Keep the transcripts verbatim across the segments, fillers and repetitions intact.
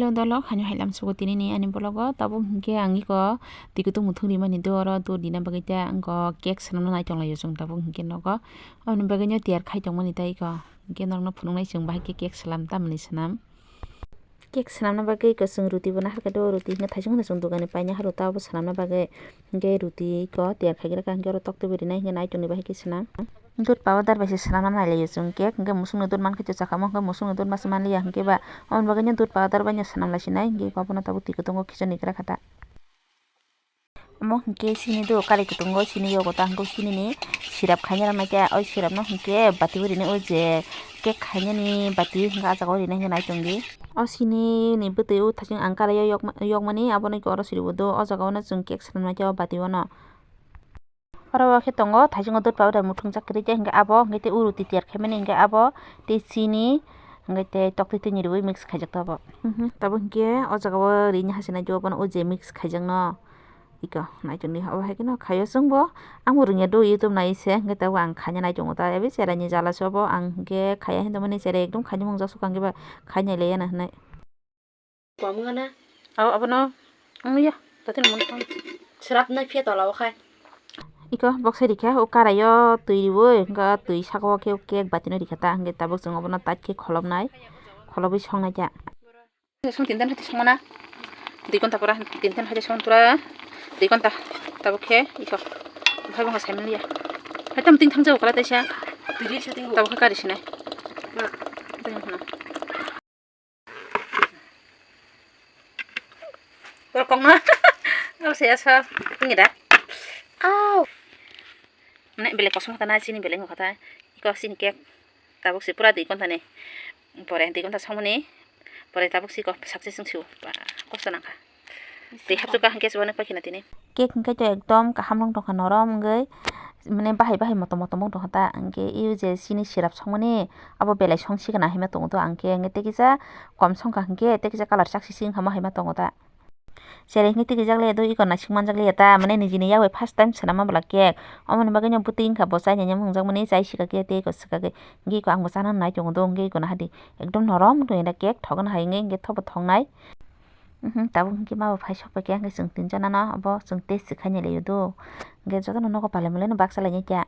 Dolo khaino hailam sugo tinini ani vlog o, tabuk hinkhe ang iko twi kutung muthung rimani do, oro do dina bagwi ta ang o cake swnamna nai tonglaio chwng tabuk hinkhe nogo. Aboni bagwino tiyar khai tongmani ta iko, hinkhe norokno phunuknai chwng bahai khe cake swnam tamni swnam. Cake swnamna bagwi iko chwng ruti bo naharkha do, ruti hinkhe thaising hwnwi chwng dukani paina haro ta obo swnamna bagwi, hinkhe ruti iko tiyar khaigraka hinkhe oro toktwi bo rinai hinkhe naitukni bahai khe swnam. Dudh powder bai se swnamna nailaio chwng cake, hinkhe musukni dudh mankhe chwng chakha, omo hinkhe musukni dudh masa manliya hinkhe ba, aboni bagwino dudh powder bai no swnamlaisinai, hinkhe abono tabuk twi kutungo khichani gra kha ta. Omo hinkhe sini do kari kutungo sini yogo ta, hinkhe sinini sirap khaina rwmai khe, o sirapno hinkhe bati o rinai, o je cake khainani bati hinkhe ah jagao rinai hinkhe nai tongdi. O sinini bwtwi o thaching ang karaio yokma-, yokmani, abono hinkhe oro siribo do, o jagao no chwng cake swnamnai khe o bati o no. Oro o khe tongo thaichungo dudh powder muthungjak kwrwi khe, hinkhe abo hinkhe tei uru twi tiyar khaimani, hinkhe abo tei chini, hinkhe tei toktwi twi ni rwi mix khaijak tongo. Mhm, tabuk hinkhe o jaga o rini hachinaikhe obono o je mix khaijakno iko naitukni obo hai kheno khaio chwngbo. Angbo rwngya do YouTube nai se, hinkhe tabuk ang khaina naitongo ta, ebe cheraini jala se obo, ang hinkhe khaiya hinwi tongmani, cherai ekdom khaina mungjaksukha, hinkhe ba khaina laiya na hinwi. Kwamwngana. Aw, abono wngya, totino mantong. Srapnai phiya tola o khai. Iko boksa rikha, o karaio twi riwi, wngkha twi saka o khe cake batino rikha ta, hwnkhe tabuk chwng obono tight khe kholopnai, kholobwi songnai kha. Song tinta hai songmana, dui ghonta pura, tinta hai song pura, dui ghonta, tabuk khe iko, bhai bangkha saimanya. Hai tamo ting thang jao kala taisa, tabuk khe kari sinai. Borok kok no. Oro saya sa. Ini da. Aw. Mane belai kosom kata na, chini belai kata. Iko sini cake. Tabuk si pura dui ghonta ni. Pore dui ghonta songmani. Pore tabuk si ko success wng siu. Ba, kosto nangkha. Tei hapsuk kaham khe chubaino paikhe na tini. Cake hwnkhe to ekdom kaham wng tongkha, norom wngwi, mane bahai bahai motom motom wng tongkha ta. Hwnkhe eo je chini sirap songmani abo belai song sikana hinma tongo to, ang khe hwnkhe tei kisa kom songkha hwnkhe tei kisa colour chak sisi wngkha ma hinma tongo ta. Cherai hwnkhe tei kijak le do, iko naisik manjak le ta, mane nijini yawi first time swnam ma bwla cake. Omoni bagwi no bwtwi wngkha bo chainani wngjakmani, chai sika khe tei iko swkagwi. Hwnkhe iko ang bo chana nai tongo do, hwnkhe iko nahadi ekdom norom wng tongya da cake, thokgwna hai wngwi hwnkhe thokbo thoknai. Mhm, tabuk hwnkhe ma bo phai sok paikha, hwnkhe chwng tinjana no abo chwng test se khaina laio do. Hwnkhe jotono nogo palai malai no baksa lainai kha.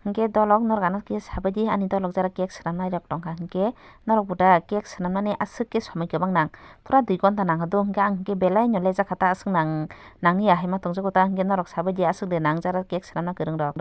Hwnkhe dolok norok ano khe sabaidi, ani dolok jara cake swnamnai rok tongkha, hwnkhe norok bo da cake swnamnani aswk khe somoi kwbang nang, pura dui ghonta nangkha do, hwnkhe ang hwnkhe belai no lejak kha ta, aswk nang, nangya hinma tongjago ta, hwnkhe norok sabaidi aswk de nang jara cake swnamna kwrwng rok.